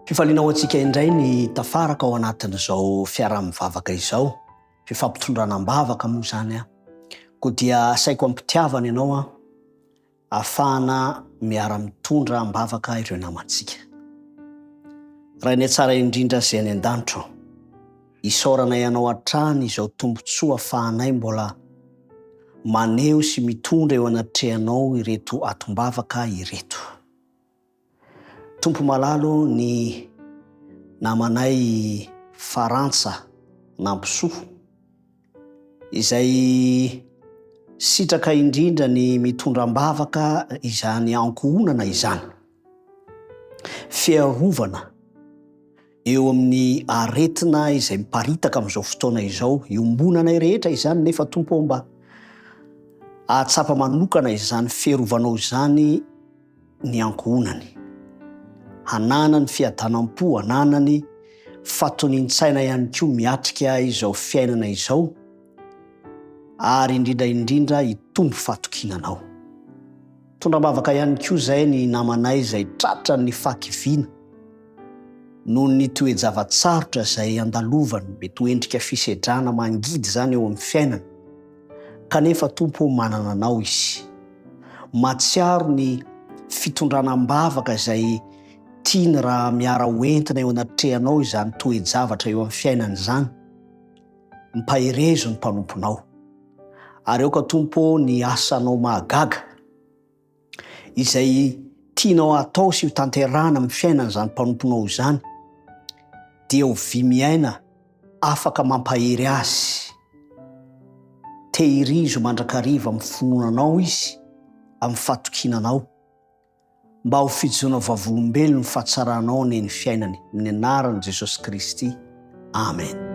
Fifaliana ho antsika indray ny tafaraka ao anatin'izao fiaraha-mivavaka izao, fifampitondrana am-bavaka moa izany an. Koa dia asaiko am-pitiavana ianao an, ahafahana miara-mitondra am-bavaka ireo namantsika. Rainay tsara indrindra izay any an-danitra ô, isaoranay Anao hatrany izao tombontsoa afahanay mbola maneho sy mitondra eo anatrehanao ireto atom-bavaka ireto. Tompo malala ô, ny namanay Farantsa Nampisoa izay sitraka indrindra ny mitondra am-bavaka izany ankohonana izany. Fiarovana eo amin'ny aretina izay miparitaka amin'izao fotoana izao, iombonanay rehetra izany nefa Tompo ô mba ahatsapa manokana izany fiarovanao izany ny ankohonany. Hananany fiadanam-po, hananany fatonian-tsaina ihany koa miatrika izao fiainana izao ary indrindra indrindra hitombo fatokiana Anao. Mitondra am-bavaka ihany koa izay ny namanay izay tratran'ny fahakiviana noho ny toe-java-tsarotra izay andalovany, mety ho endrika fisedrana mangidy izany eo amin'ny fiainany. Kanefa Tompo ô manana Anao izy. Mahatsiaro ny fitondrana am-bavaka izay tiany raha miara ho entina eo anatrehanao izany toe-javatra eo amin'ny fiainany izany. Mpaherezo ny mpanomponao. Ary aoka Tompo ô ny asanao mahagaga izay tianao hatao sy ho tanterahana amin'ny fiainan'izany mpanomponao izany dia ho vy miaina afaka mampahery azy. Tehirizo mandrakariva amin'ny finoana anao izy, amin'ny fahatokiana anao, mba ho fijoroana vavolombelon'ny fahatsaranao anie ny fiainany, amin'ny anaran'i Jesosy Kristy. Amen.